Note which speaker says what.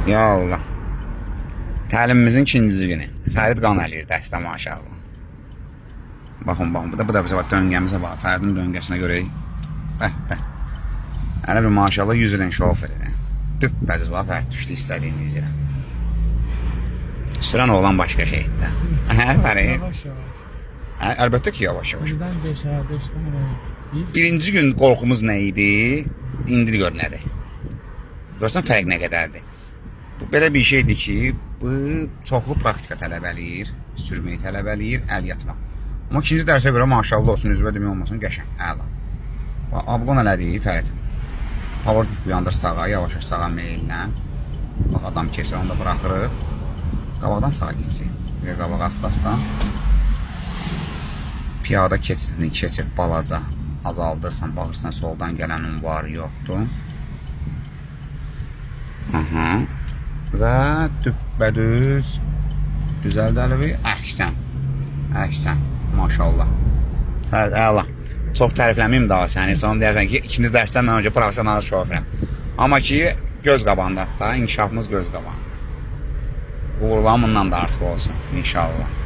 Speaker 1: Ya Allah. Təlimimizin ikinci günü. Fərid qan eləyir dərsdə maşallah. Baxın, baxın, bu da bizə bax döngəmizə bax. Fəridin döngəsinə görək. Bəh, bəh. Hələ bir maşallah 100 ilin şoförüdür. Düppədüz bax Fərid düşdü istədiyimiz yerə. Sürən oğlan başqa şeydir də. Hə, Fərid?
Speaker 2: Yavaş yavaş.
Speaker 1: Hə, əlbəttə ki, yavaş yavaş.
Speaker 2: Birdən beşə, beşdən oraya. Bir.
Speaker 1: Birinci gün qorxumuz nə idi? İndi gör nədir. Görsən fərq nə qədərdir. Bu belə bir şeydir ki, bu çoxlu praktika tələb eləyir, sürməyi tələb eləyir, əl yatmaq. Amma ikinci dərsə görə maşallah olsun, üzvə demək olmasın, qəşəng, əla. Bax, abqon elədi Fərid. Power uyandır sağa, yavaş-yavaş sağa meyillə. Bax, adam keçir, onu da buraxırıq. Qabaqdan sağa getsin. Ver qabağa asta-asta. Piyada keçidini keçir balaca. Azaldırsan, baxırsan soldan gələnin var, yoxdur. Aha. Və düppədüz düzəldəlik. Əhsən. Əhsən. Maşallah. Fərid, əla. Çox tərifləməyim daha səni. Sonra deyərsən ki, ikinci dərsdən mən öncə professional şoferəm. Amma ki, göz qabağında da, inkişafımız göz qabağında. Uğurlar bundan da artıq olsun inşallah.